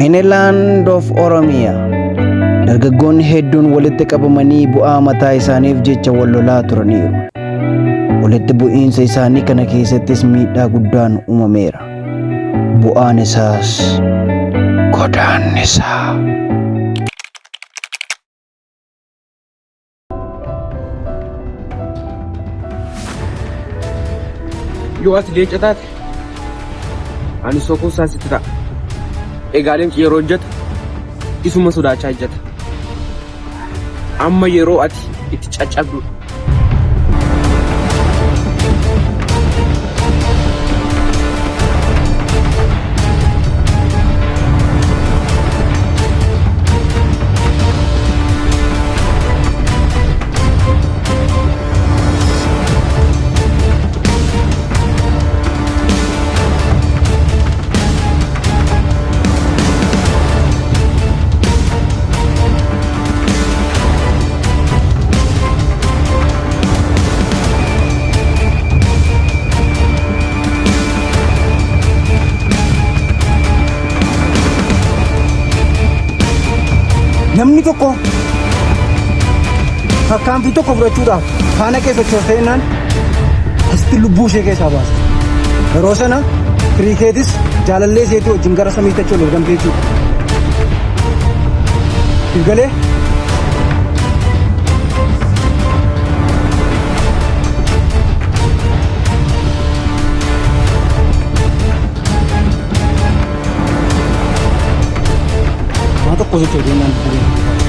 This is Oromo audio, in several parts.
In a land of Oromia, dargaggoonni hedduun walitti qabamanii bu'aa mataa isaaniif jecha wal lolaa turaniiru. Walitti bu'iinsa isaanii kana keessattis miidhaa guddaan uumameera. Bu'aan isaas godaannisa. Yoo ati leenca taate ani sokuu isaa sitti ta'a. Egaa leenci yeroo hojjetu isuma sodaachaa hojjeta. Amma yeroo ati itti caccabdudha. Namni tokko tarkaanfii tokko fudhachuudhaaf faana kee sochoostee jennaan asitti lubbuu ishee keessaa baasta. Yeroo sana firii keetis jaalallee isheetii wajjin gara samiitti achi ol ergamte jechuudha. Siif galee? Waa tokko sochootee jennaan lubbuu keessa baasta.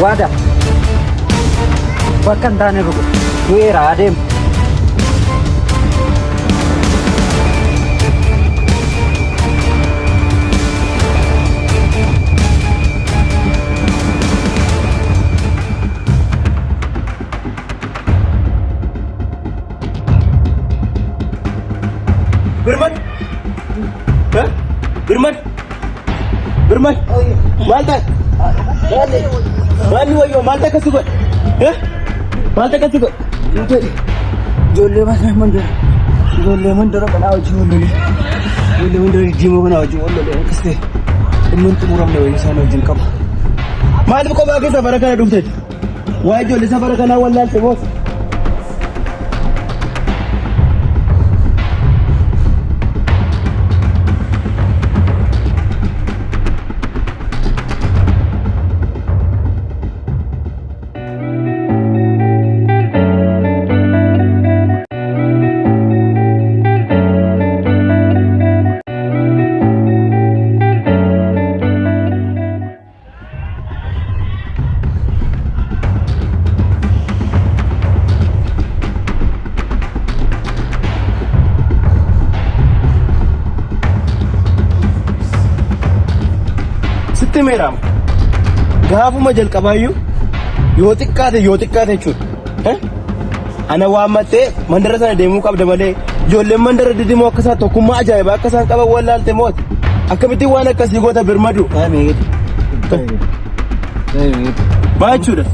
Waada. Bakka hin taane rukutu. Du'eera adeemu. Birmad! Birmad! Birmad! Maal taate? Maalli wayyoo maal takka si godhe? Maal takka si godhe? Ijoollee mandara ijoollee mandara kanaa wajjin wal lolee ijoollee mandara diddiimoo kanaa wajjin wal lolee akkas ta'e dhimma hin xumuramne wayii isaan wajjin qaba. Maaliif kophaa keessa bara kana dhufte? Waa ijoollee safara kanaa wallaalte moo? Sitti himeeraam. Gaafuma jalqabaayyuu yoo xiqqaate yoo xiqqaate jechuudha. Eh? Ana waammattee mandara sana deemuu qabda malee ijoolleen mandara didimoo akka isaan tokkummaa ajaa'ibaa akka isaan qaban wallaalte mooti. Akkamittiin waan akkasii goota birmadu? Baachuudha.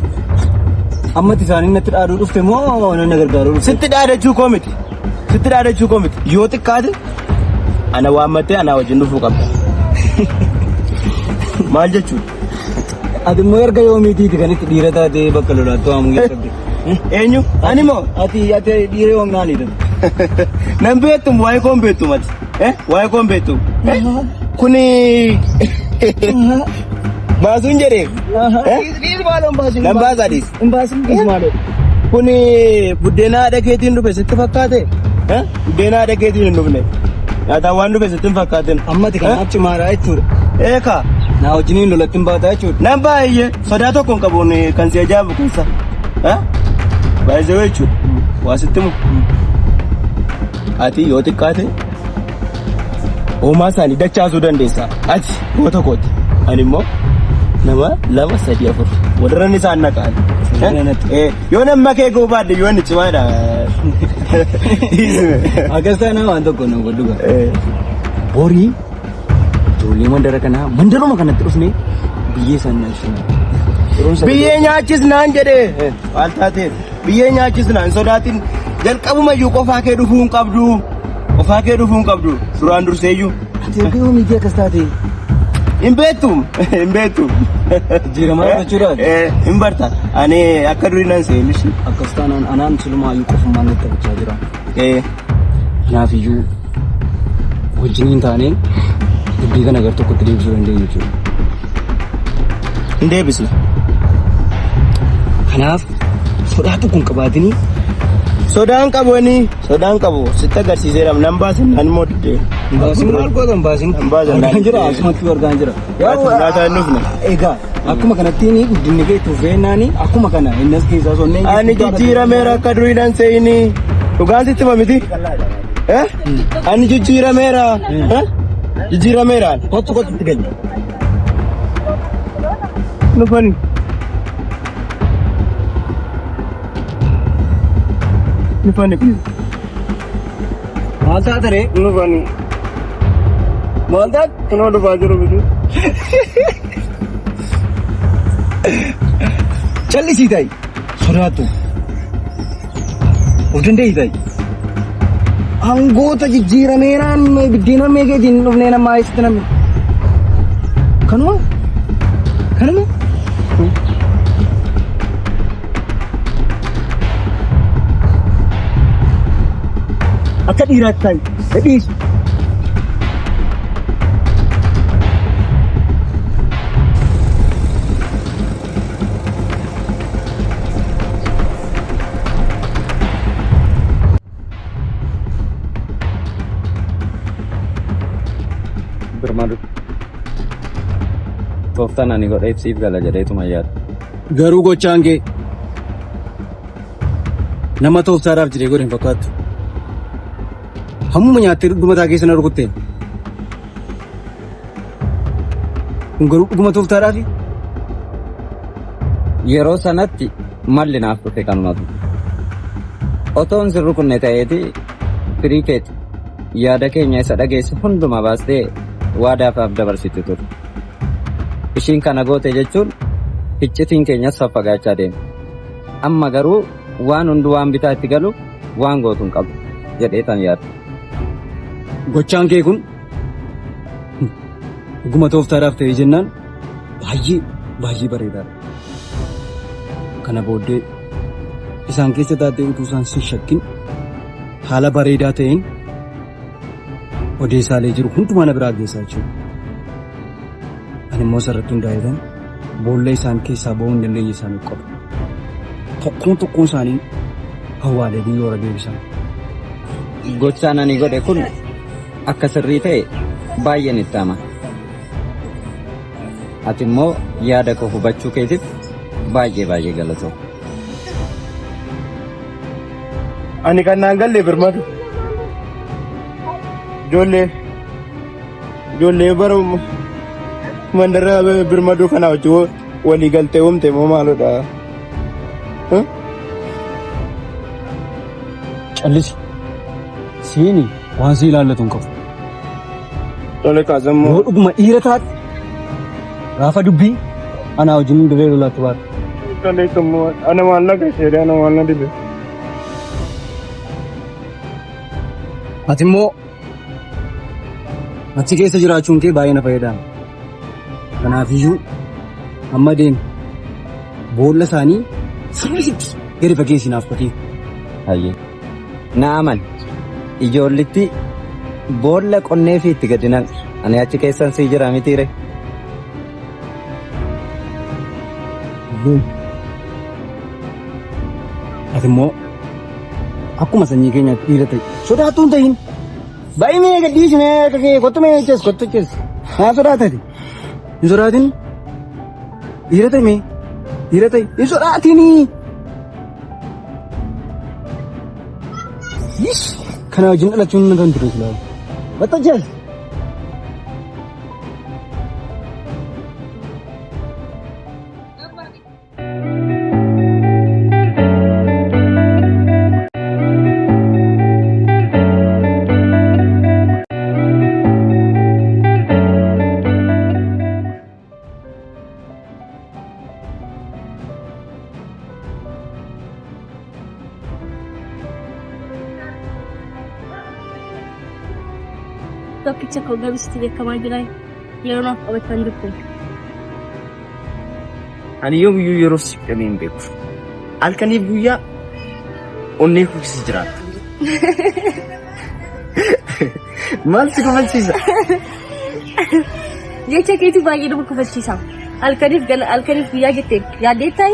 Ammatti isaanii natti dhaaduu dhufte moo nan gargaaruu dhufte? Sitti dhaadachuu koo miti. Sitti dhaadachuu koo miti. Yoo xiqqaate ana waammattee anaa wajjin dhufuu qabda. Maal jechuudha? Ati immoo erga yoomiitiiti kan itti dhiira taatee bakka lolaatti waamuu jalqabde? Eenyu? Ani moo? Ati ati dhiira yoom naanii taate? Nan beektu waa'ee koon beektu mati. Eh? Waa'ee koon beektu. Eh? Kuni baasuun jedhee. Eh? Dhiis maaloo hin baasin. Nan baasaa dhiis. Hin baasin dhiis maaloo. Kuni buddeena haadha keetiin dhufe sitti fakkaate? Eh? Buddeena haadha keetiin hin dhufne. Nyaataan waan dhufe sitti hin fakkaatin. Ammati kanaaf cimaadha jechuudha. Eekaa. Naa wajjiniin lolatti hin baataa jechuudha. Nan baay'ee sodaa tokko hin qabuun kan si ajaa'ibu keessa. Baay'ee jechuudha. Waa sitti himu. Ati yoo xiqqaate hoomaa isaanii dachaasuu dandeessa. Ati goota kooti. Ani immoo nama lama sadii afur walirran isaan naqaan. Yoo nama kee goobaadde yoo inni cimaadha. Akkas taanaan waan tokko na hubadhu gaa. Borii ijoollee mandara kanaa mandaruma kanatti dhufnee biyyee isaan nyaachisna. Biyyee nyaachisnaan jedhee maal taateef biyyee nyaachisnaan sodaatin jalqabumayyuu qofaa kee dhufuu hin qabdu. Qofaa kee dhufuu hin qabdu duraan durseeyyuu. Ati erga yoomiitii akkas taate? Hin beektu hin beektu. Jijjiiramaa jechuudha. Hin barta ani akka durii nan seenis. Akkas taanaan anaan silumaayyuu qofummaan natti taphachaa jira. Kanaaf iyyuu wajjiniin taanee dubbii kana gar tokkotti deebisuu dandeenya jechuudha. Hin deebisna. Kanaaf sodaa tokko hin qabaatinii. Sodaan qabu ani sodaan qabu sitti agarsiiseera nan baasin nan immoo didee. Baasin maal gootan baasin? Hin baasin. Argaan jira asumatti argaan jira. Laataa hin dhufne. Egaa akkuma kanatti guddinni kee itti fufeennaani akkuma kana innas keessaa sonnee. Ani jijjiirameera akka durii nan seeyini. Dhugaan sitti hima miti? Eh? Ani jijjiirameera. Eh? Jijjiirameera. Kottu kottu itti gadi. Dhufani. Dhufani. Maal taate ree? Dhufani. Maal taate? Kunoo dhufaa jiru miti. Callisii ta'i. Sodaattu. Of danda'i ta'i. Hangoota jijjiirameeraan biddeena meeqeetiin dhufnee namaa eessatti namni. Kanuma? Kanuma? Akka dhiiraatti ta'i. Dhiisi. Birmadu. Tooftaan ani godheef siif gala jedheetuma yaada. Garuu gochaan kee nama tooftaadhaaf jedhee godhe hin fakkaattu. Hammuma nyaattee dhuguma mataa keessa na rukutte. Kun garuu dhuguma tooftaadhaafi? Yeroo sanatti malli naaf dhufe kanumatu. Otoon sin rukunne ta'eeti firii keeti yaada keenya isa dhageessu hundumaa baastee waadaafaaf dabarsiti ture. Ishiin kana goote jechuun iccitiin keenyas faffagaachaa deema. Amma garuu waan hundu waan bitaa itti galu waan gootu hin qabu jedheetan yaada. Gochaan kee kun dhuguma tooftaadhaaf ta'ee jennaan baay'ee baay'ee bareedaadha. Kana booddee isaan keessa taatee utuu isaan sin shakkin haala bareedaa ta'een odeessaalee jiru hundumaa na biraa geessaa jechuudha. Ani immoo isarratti hundaa'eetan boolla isaan keessaa ba'uu hin dandeenye isaaniif qaba. Tokkoon tokkoon isaanii awwaalee biyyoora deebisan. Gochaan ani godhe kun akka sirrii ta'e baay'een itti amana. Ati immoo yaada koo hubachuu keetiif baay'ee baay'ee galatoomi. Ani kan naan galle birmadu. Ijoollee ijoollee bara mandara birmaduu kana wajjin walii galtee uumte moo maalodha? Callisi. Siini waan si ilaallatu hin qabu. Tole kaasammoo. Yoo dhuguma dhiira taate gaafa dubbii anaa wajjin dirree lolaatti baata. Tole kammoo ana maal na gasheedha ana maal na dibe. Ati immoo achi keessa jiraachuun kee baay'ee na fayyada. Kanaafiyyuu amma deemi boolla isaanii sirriitti gadi fageessi naaf qotii. Hayyee. Na amani. Ijoollitti boolla qonnee fi itti gadi naqxu. Ani achi keessan sii jira mitiire. Ati immoo akkuma sanyii keenyaatti dhiira ta'i. Sodaattuu hin ta'in. Baay'ee mee gadhiisi mee akka kee kottu mee jees kottu jees. Maa sodaatati? Hin sodaatin. Dhiira ta'i mee. Dhiira ta'i. Hin sodaatini. Yish! Kana wajjin dhalachuun nan kan ture silaa. Maxxanchaas. Tokkicha koo gabisitti beekamaa jira. Yeroo naaf qabachaa hin jirtu. Ani yoomiyyuu yeroo siif dhabee hin beeku. Halkaniif guyyaa onnee koo keessa jiraatta. Maal si kofalchiisa? Jecha keetu baay'ee nama kofalchiisa. Halkaniif gana halkaniif guyyaa jettee yaaddeettaa?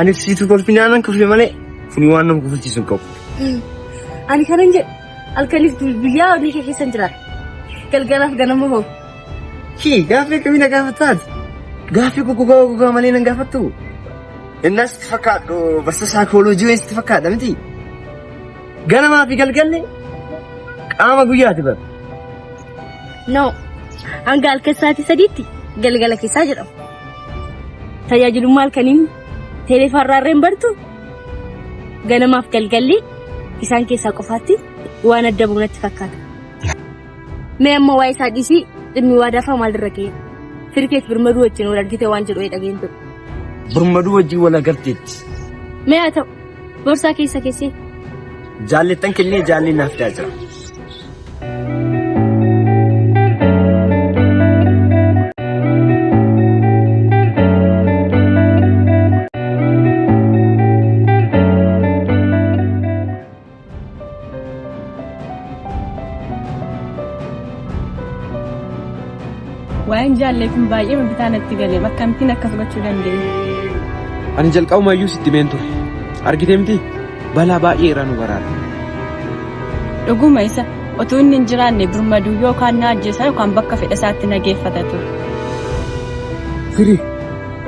Ani siitu kolfinaan nan kofle malee kuni waan nama kofalchiisu hin qabu. Ani kanan jedhu halkaniif guyyaa onnee kee keessa hin jiraadha. Galgalaaf ganama hoo. Hii gaaffii akkamii na gaafattaati? Gaaffii goggogaa goggogaa malee nan gaafattu. Innas sitti fakkaadhu barsiisa saayikooloojii wayii sitti fakkaadha miti. Ganamaa fi galgalli qaama guyyaati bara. No. Hanga halkan sa'aatii sadiitti galgala keessaa jedhama. Tajaajilummaa halkaniin teeleefarraa hin bartu ganamaaf galgalli isaan keessaa qofaatti waan adda bu'u natti fakkaata. Mee amma waa'ee isaa dhiisii dhimmi waadaafaa maalirra ga'e? Firkeef birmaduu wajjin wal argite waan jedhu dhageen ture. Birmaduu wajjin wal agarteetti. Mee haa ta'u borsaa keessa keessee. Jaallettan kennee jaallee naaf fidaa jira. Waa'een jaallee kun baay'ee bitaa natti gale. Akkamittiin akkas gochuu dandeenya? Ani jalqabumayyuu sitti himeen ture. Argitee miti balaa baay'ee irraa nu baraara. Dhuguma isa otuu inni hin jiraanne birmaduu yookaan na ajjeesa yookaan bakka fedha isaatti na geeffata ture. Firii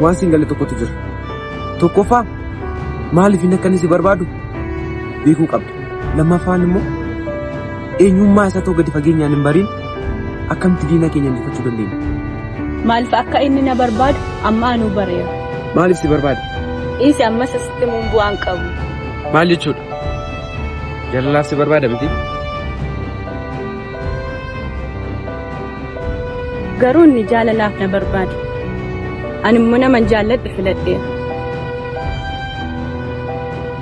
waan siin galle tokkotu jira. Tokkoffaa maaliif inni akka inni si barbaadu beekuu qabda. Lammaffaan immoo eenyummaa isaa ta'uu gadi fageenyaan hin bariin akkamitti diina keenya injifachuu dandeenya? Maaliif akka inni na barbaadu amma anuu bareera. Maaliif si barbaada? Dhiisi ammas asitti himuun bu'aa hin qabu. Maal jechuudha? Jaalalaaf si barbaada miti? Garuu inni jaalalaaf na barbaada. Ani immoo naman jaalladhu filadheera.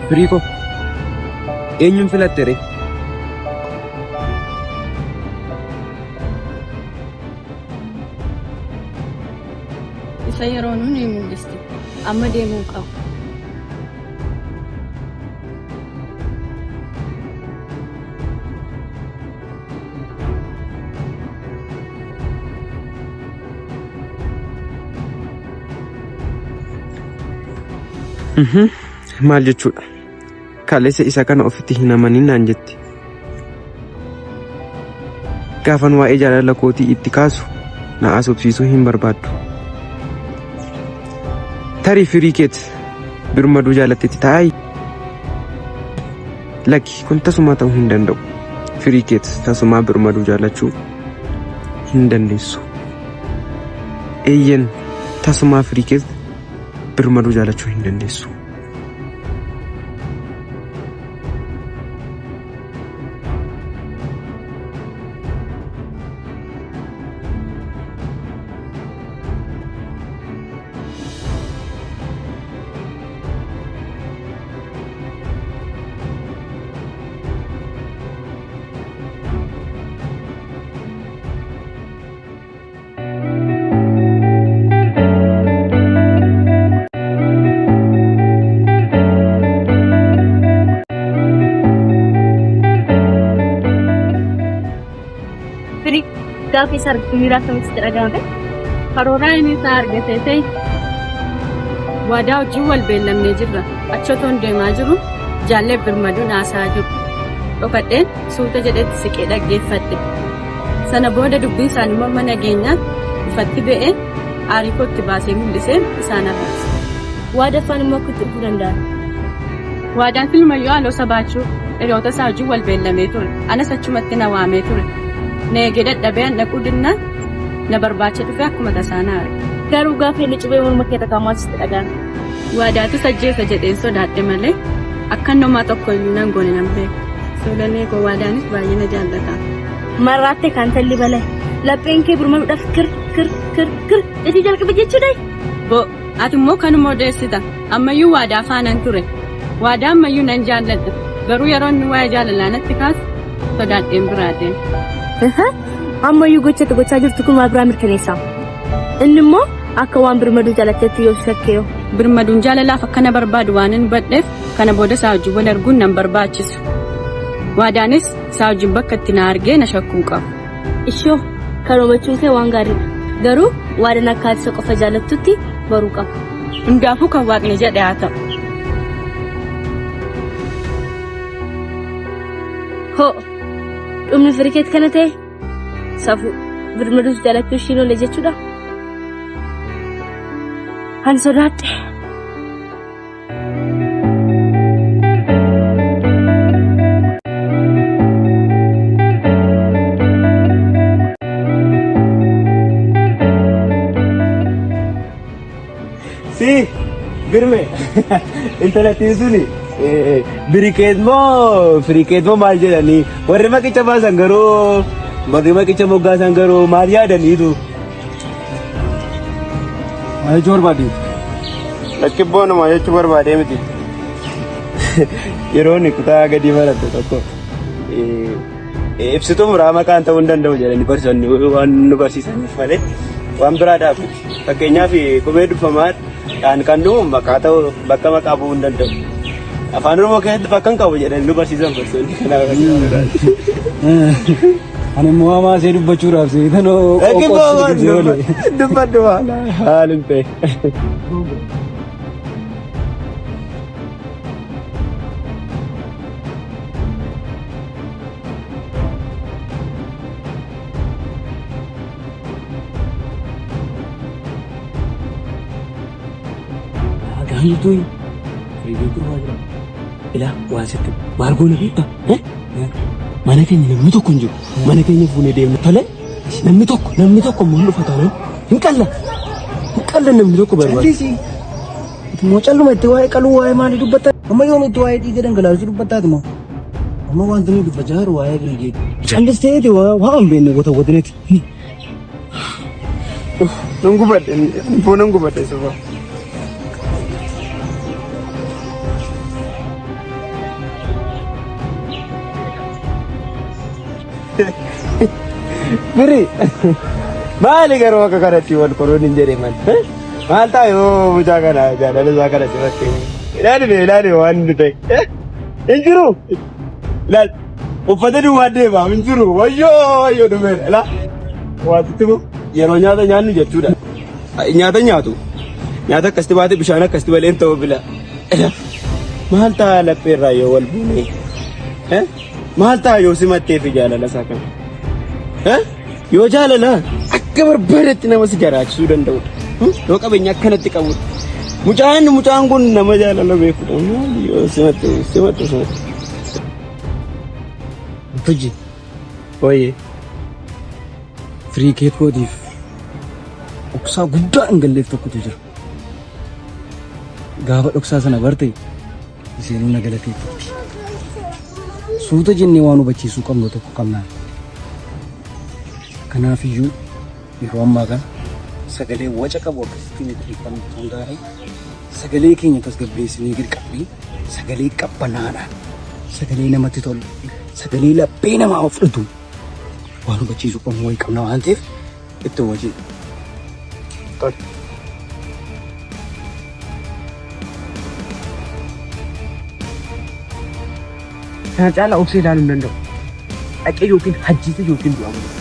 Firii koo eenyuun filatte ree? Isa yeroo nuun ni mul'isti. Amma deemuu qabu. Maal jechuudha? Kaleessa isa kana ofitti hin amanin naan jetti. Gaafan waa'ee jaalala kootii itti kaasu na asobsiisuu hin barbaaddu. Tarii firii keet birmaduu jaalatteetti taa'ai? Lakki kun tasumaa ta'uu hin danda'u. Firii keet tasumaa birmaduu jaalachuu hin dandeessu. Eeyyen tasumaa firii keet birmaduu jaalachuu hin dandeessu. Firii gaafa isa argatu miira akkamitti sitti dhaga'ame? Karooraa inni isaa argatee ta'e waadaa wajjin wal beellamnee jirra. Achi otoon deemaa jiru jaallee birmaduun haasa'aa jiru. Dhokadheen suuta jedhetti siqee dhaggeeffadhe. Sana booda dubbii isaanii morma nageenyaan Ifatti ba'ee aarii koo itti baasee mul'iseen isaan arrabse. Waadaffaan immoo akka itti dhufuu danda'a. Waadaan filmayyuu haaloo sabaachuu hiriyoota isaa wajjin wal beellamee ture. Anas achumatti na waamee ture. Na eegee dadhabee an dhaquu dinnaan na barbaacha dhufee akkuma tasaa na arge. Garuu gaafa inni cubee morma kee irra kaa'u sitti dhaga'ame. Waadaatu isa ajjeesa jedheen sodaadhe malee akka inni homaa tokko iyyuu nan goone nan beeka. Soolanee koo waadaanis baay'ee na jaallata. Marraatte kan talli balay. Lapheen kee birmaduudhaaf kir kir kir kir jechuu jalqabe jechuudha. Bo, ati immoo kanuma odeessita. Ammayyuu waadaa faanan ture. Waadaa ammayyuu nan jaalladha. Garuu yeroo inni waa'ee jaalalaa natti kaasu sodaadheen biraa deema. Ammayyuu gochatti gochaa jirtu kun waa biraa mirkaneessa. Inni immoo akka waan birmaduu jaalatteetti yoo shakkeeyo. Birmaduun jaalalaaf akka na barbaadu waan hin hubadheef kana booda isaa wajjin wal arguun nan barbaachisu. Waadaanis isaa wajjin bakka itti na argee na shakkuu qabu. Ishoo kan hubachuun kee waan gaariidha. Garuu waadaan akka ati isa qofa jaalattutti baruu qaba. Hundaafuu kan waaqni jedhe haa ta'u. Hoo dhumni firikeet kana ta'e safuu birmaduus jaalachuu ishiin oole jechuudha. Ani sodaadhe. Si, birme, intalattiin suni birikeet moo firikeet moo maal jedhanii warri maqicha baasan garuu warri maqicha moggaasan garuu maal yaadaniitu. Maal jechuu barbaadde? Lakki boonuma jechuu barbaadee miti. Yeroo inni kutaa gadii baradhu tokko ibsituu muraa maqaan ta'uu hin danda'u jedhanii barsiisonni waan nu barsiisaniif malee waan biraadhaaf miti. Fakkeenyaaf qubee dhufamaa dhaan kan dhumu maqaa ta'uu bakka maqaa bu'uu hin danda'u. Afaan Oromoo keessatti bakka hin qabu jedhanii nu barsiisan barsiisonni kanaaf. Ani immoo hamaa ishee dubbachuudhaaf seetanoo qoqqooddu oole. Dubbadhu haala haalin ta'e. Gaantuu firii gurbaa jira. Ilaa waan sitti maal goona beektaa? Mana keenya namni tokko hin jiru. Mana keenya fuunee deemna. Tole namni tokko namni tokko immoo hin dhufa taanaan hin qalla. Hin qalla namni tokko barbaada. Callisi. Moo calluma itti waa'ee qaluu waa'ee maalii dubbatta? Amma yoom itti waa'ee dhiiga dhangalaasuu dubbattaati moo? Amma wanti nuyi dubbachaa jiru waa'ee birigeeti. Callisteeti waa hin beekne gota gotineeti. Nan gubadhe nan gubadhe sufa. Biri maali garuu akka kanatti wal koruun hin jedhe mal. Maal ta'a yoo mucaa kana jaalala isaa kana simatte. Ilaali mee ilaali waan inni ta'e. Hin jiru. Ilaali uffata duwwaa deema hin jiru. Wayyoo wayyoo dhumeera. Ilaa waanti yeroo nyaata nyaannu jechuudha. Nyaata nyaatu. Nyaata akkasitti baate bishaan akkasitti malee hin ta'u bila. Maal ta'a laphee irraa yoo wal buune? Maal ta'a yoo simattee fi jaalala isaa kana? Yoo jaalala akka barbaadetti nama si jaraachisuu danda'udha. Yoo qabeenya akkanatti qabudha. Mucaan mucaan kun nama jaalala beekudha. Maal yoo simatte simatte simatte. Tuji Wayye. firii kee kootiif dhoksaa guddaa hin galleef tokkotu jira. Gaafa dhoksaa sana barte isheenuu na galateeffatti. Suuta jennee waan hubachiisuu qabnu tokko qabnaan. Kanaafiyyuu yeroo ammaa kana sagalee waca qabu akkasitti nuti dhiiffannu osoo hin taane sagalee keenya tasgabbeessinee gad qabnee sagalee qabbanaadhaan sagalee namatti tolu sagalee laphee namaa fudhatu waan hubachiisuu qabnu wayii qabna waan ta'eef itti wajjin. Tole. Kana caalaa obsee ilaaluu hin danda'u. Dhaqee yookiin hajjiisa yookiin du'a malee.